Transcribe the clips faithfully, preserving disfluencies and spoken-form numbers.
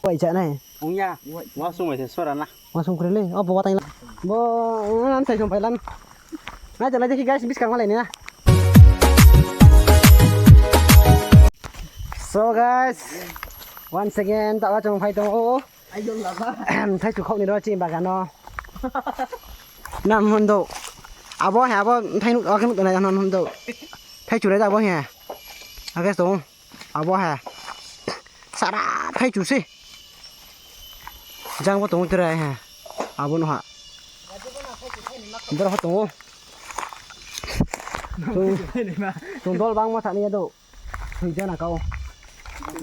Wai cha nai. Ongya. Wasung bai se sora na. Wasung kri le. O bo watang la. Bo, ang thai song phai lan. Na jala dekhi guys, bis kang malai ni na. So guys, once again, ta wa chung phai tong o. Ayo lama. Thai chu khok ni ro chi bagan no. Nam hon do. Abo he, abo thai nuk, abo nuk nai nam hon do. Thai chu re abo he. Ake tong. Abo he. Sara thai chu se. Jang bo tong tre he. Abo no ha. Dor ho tong o. Tong, tong dol bang mo thani ya do. Thoi jana kau.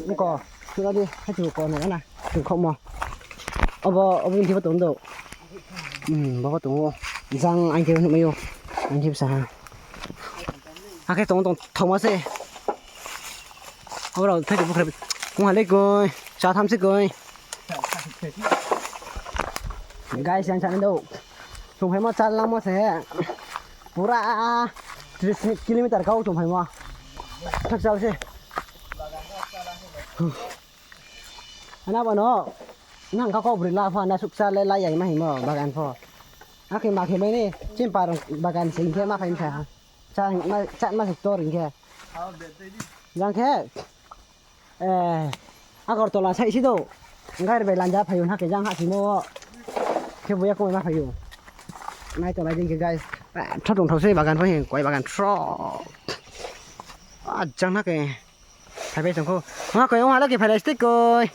Ungko, thoi di, hai thoi ko na na. Thoi khokmo. Obo, obo inti bo tong do. Hmm, bo bo tong o. Jang ang khe nuh mai o. Ang khe bsa ha. Akhe tong tong thoma se. Abo rao thai khe bukhre. Kung ha le koi. Cha tham se koi. Guys, yang sa do. Chung phaimo chal langmo se. Pura tris kilometer kau chung phaimo. Thak chal se. Ana bo no. Nang kau kau bri la pha na suksa le la yang ma himo bagan pho. Akhe ma khe mai ni chimpa rong bagan sing khe ma phai msa. Cha ma, cha ma se tor ing khe. Jang khe. Eh, Agartala sai si do. Gari bai lanja phai o, hake jang ha simo. Khe bo ya kong ma phai o. Nai to nai ding khe, guys. Eh, tho tong thao se bagan pho hin, koi bagan tro. Ah, jang na ke. Phai bai tong kho. Ha koi, ong hala ke phai lai stik koi.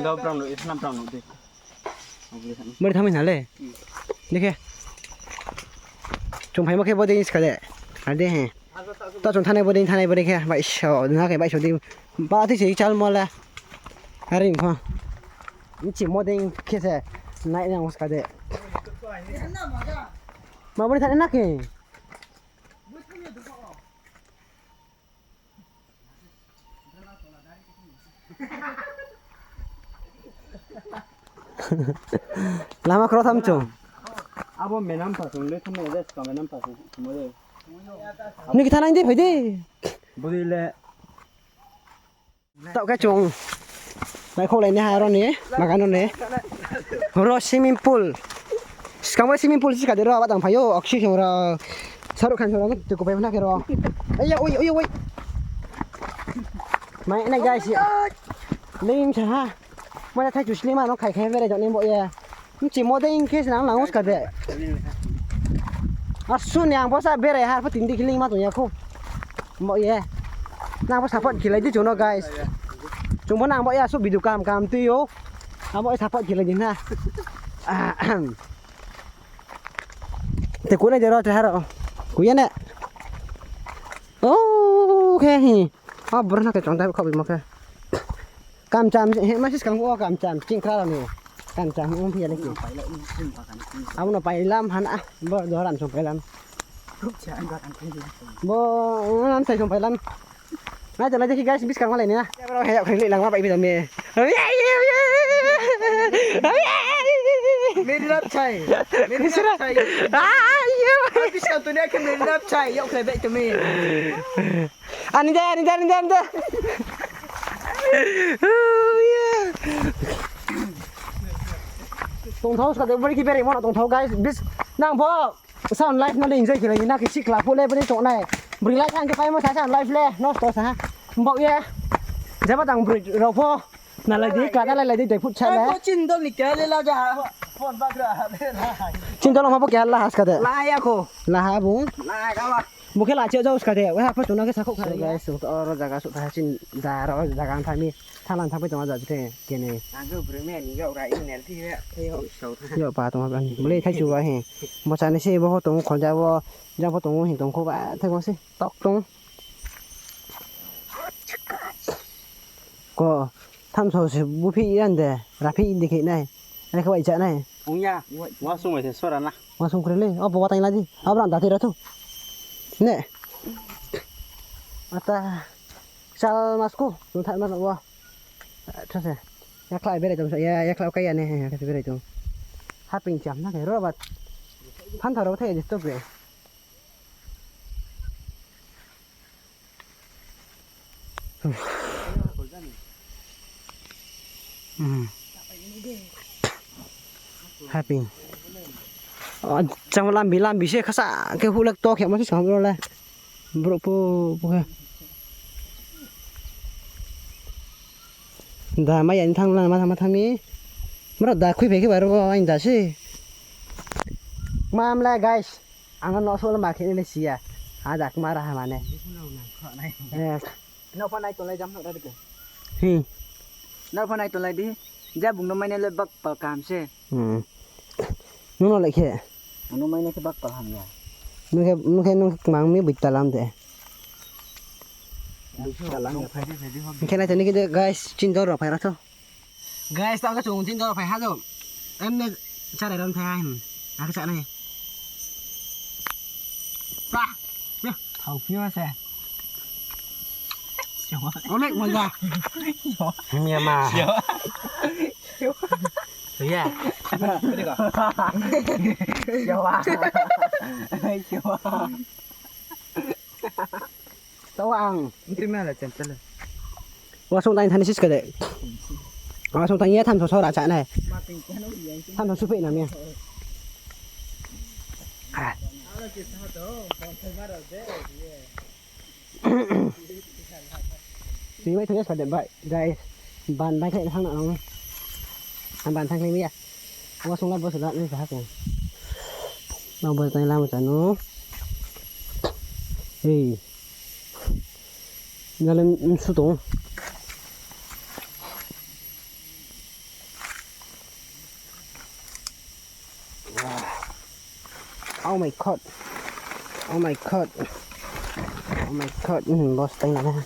Dau brang lo, islam brang lo de. Bari thamai na le. Dekhe. Chung phaimo khe bodei ska de. Ar de he. Ta chung thanai bodei, thanai bodei khe. Bai so, na khe bai so di. Ba thi se chal mo le. Are kho. Nchi mo dei khe se. Nai nang ska de. Ma bodei thanai na khe. Lama kro tham chung. Abo menam pa chung le thum ne ska menam pa chung mo le. Ni kitha nai di phai di. Budi le. Tao khe chung nai kholai ni ha ro ni, bagan ro ni. Ro swimming pool. Skang bai swimming pool si ka de ro, aba tang phai o, oxygen ro. Saruk khan ro, tu ko pai na khe ro. Ai ya, oi, oi, oi. Mai na guys. Lim sa ha. Mai na thai chu slima no khai khai bere jani bo ye. Mchi mo dei khe se nang nang uska de. Asu ni ang bosa berai ha pho tindi kiling ma tong ya kho. Mo ye. Nang bo support khilai di chung no guys. Chung bo nang bo ya su video kam kam tui yo. Abo support khilai di na. Te kunai de ro te haro. Kuya ne. Oh, khe hi. Ah, bro na ke chong dai kho bi mo khe. Kamcham, he, ma sis kang o kamcham, ching kra ni. Kamcham, um, phi ya le ki. Abo no pailam han a, bo doran song pailam. Bo, an sai song pailam. Na jala dekhi guys, bis kang malai ni na. Ya, bro, he, ya, khali lang ma bai bi da me. Meri lap chai. Meri lap chai. Ah, ya. Bis kang tu ni ke meri lap chai, yok khlai bai tu me. Ani de, ani de, ani de, ani de. Oh, yeah. Tongthao ska de, bari ki beri mo na tongthao, guys. Bis nang bo sound life no le enjoy khe lai na ke sikla phu le bari tong nai. Bri lai thang ke pai mo sa sound life le, nosto sa. Mbok ye. Jaba tang bri rao pho. Na lai di, kla na lai lai di, doi phut sa le. Ko chin dol ni ke le la ja. Chin dol ma bo ke la has ka de. La ya ko. La ha bu. La ka la. Bo khe la che jau ska de, wa pho chung no khe sa khouh kha. So guys, chung to oro jaga suh tha chin da ro jaga ang thami. Thalang thangpai tong a ja jute kene. Ang khe bri me ni yau ra in nel thi he. Yo pa tong a ni. Bo le thai chu ba he. Bo cha ni se bo ho tong khol ja bo. Ja bo tong hin tong kho ba thai ko se. Tok tong. Ko tham so se bu phi yan de. Ra phi di khe nai. Nai khe wai cha nai. Ong ya. Wa sung wai se sora na. Wa sung kre le. O bo wa tai la di. Abra da te ra thu. Ne. Ata. Sal mas ko. Nung thai mas wa. Tha se. Ya khlai berai tong so. Ya, ya khlai kai ya ne. Ya khlai berai tong. Ha ping cham na ke ro ba. Phan tharo thai disturb re. Hmm. Happy. Chang lambi lambi se khasa khe hulak to khe ma se sam ro le. Brouh pu pu khe. Da mai ya ni thang lang ma thang ma thang mi. Mro da khui phai khe bai ro bo ain da se. Mam le guys. Ang no so le ma khe ni le si ya. Ha da kma ra ha mane. Eh. Nrao pho nai tonglai jam no ra di khe. Hmm. Nrao pho nai tonglai di. Ja bung no mai nai le bak pal kam se. Hmm. Nung no le khe. Nung mai nai khe bak pal ham ya. Nung khe, nung khe, nung khe kmang mi bui talam de. Bui talam ya phai di, phai di, hok di. Khe nai tong ni khe de, guys, chini dor rao phai ra tho. Guys, tao khe chung chini dor phai ha jo. Em ne chá rai ron phai ha him. Akhe chá nai. Pa. Thao phi ma se. Onek moja. Mia ma. Ya. Tao ang. Nti ma la chen chale. Wasung tang thani sis ka de. Wasung tang ya tham so so ra cha nai. Tham so su pe na mi. Ah. Tui mai thoi sa de bai, guys. Ban bai khe thang na nang. Ban thang khe mi ya. Wasung la bo se la ni sa ha ko. Nang bo tang la mo cha no. Hei. Nale msu tong. Oh my God. Oh my God. Oh my God. Hmm, boss tang na.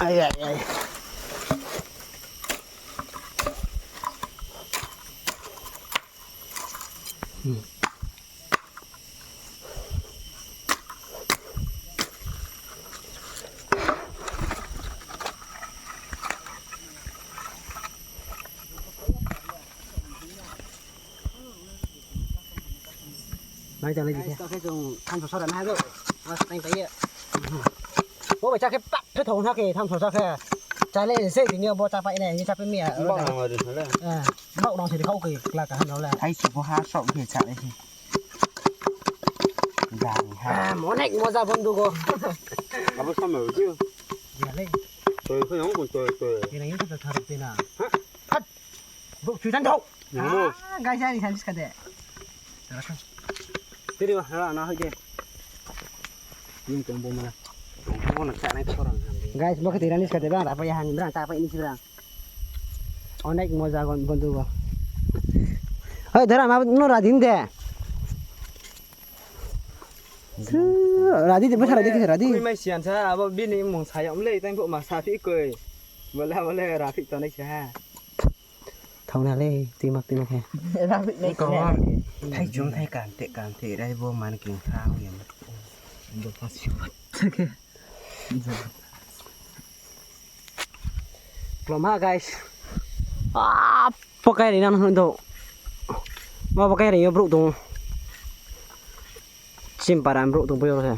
Ai, ai, ai. Hmm. Nai, ta nai di khe. Guys, ta khe chung thamso sora na ha do. Mas tang pai ye. Bo bai cha khe pap khe thong ha khe thamso cha khe. Cha le se tini yo bo cha pai nai, ni cha pai mi ya. Bak nang ri le. Eh, bak nang se di khau khe kla ka han le. Thai si bo ha sok khe cha le se. Jang ha. Ah, onek moja bondhu go. Abo sama uju. Ya le. Toi khe yang kon toi toi. Ni nang ni ta thar pe na. Ha? Hat. Brouh chui than thou. Nang mo. Ah, guys, ani sanjis ka de. Tiri ma, ha, na hoi de. Yung tong bo mana. Tong bo na cha nai thorang ham de. Guys, bo khe tira ni ska de bang, apa ya han bang, ta apa ini si bang. Onek moja gon, bondhu go. Hoi, dhara ma no radin de. Radi de, basa radi khe radi. Kui mai sian sa, abo bini mung sayom le, tang pho ma sa phi koi. Bole, bole, ra phi tonai sa ha. Thau na le, tui mak, tui mak he. Ra phi nai ko. Thai chung, thai kan te, kan te, rai bo man king thau ya. Bo pas. Klom ha, guys. Ah, pakai ri nang do. Ma pakai ri yo brouh tong. Sim para brouh tong bo yo se.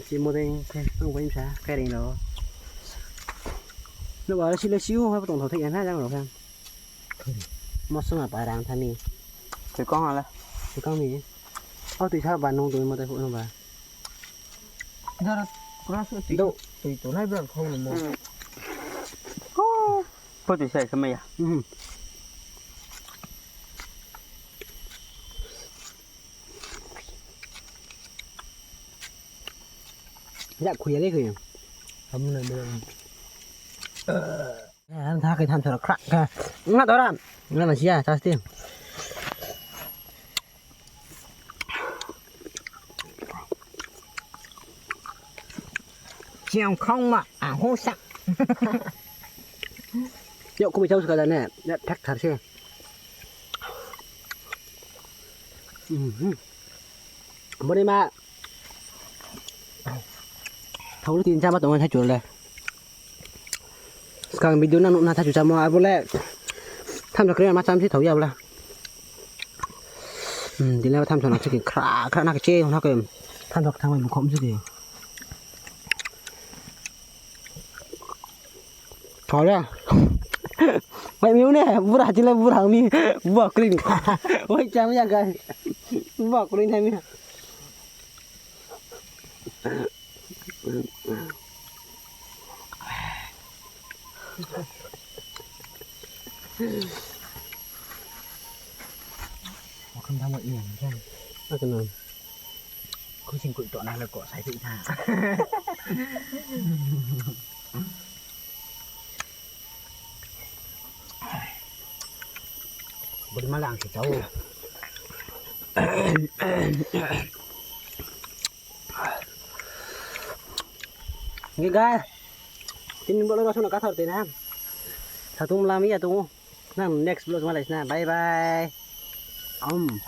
Sim mo dei, tong bo sa, kai ri no. No ba si le si u, ha tong thau thai na jang ro khe. Mo sung a para ang thani. Tui kong ha le. Tui kong ni. Au tui sa ba nung tui mo dei phu no ba. Dara kura su tui. Do. Tui tu nai bang khong no mo. Pho tui sai khe mai ya. Ya khuya le khuya. Kamu na bilang. Ang tha kai tham sora krak ka. Nga dora. Nga na sia, tas ti. Chiang khong ma, ang ho sa. Yo, kubi chau ska da ne. Ya, thak thar se. Mhm. Boni ma. Thao le tin chama tong thaichu le. Skang video nang nuh na thaichu chamo abo le. Thamso kre ma cham si thao ya bo le. Hmm, tini le thamso na si khe khra khra na khe che na khe. Thamso kthang mai bukhom si khe. Thao ya. Mai mi ne, bura chile bura mi. Bua kring. Oi, cham ya guys. Bua kring thai mi. Makham tamo iya, kan? Aku no. Khusing kui to na le ko sai tha. Budi malang si chao. Ni guys, tini vlog no sono kathar tena. Satung mlam ya tung. Nang next vlog malai sna. Bye bye. Om.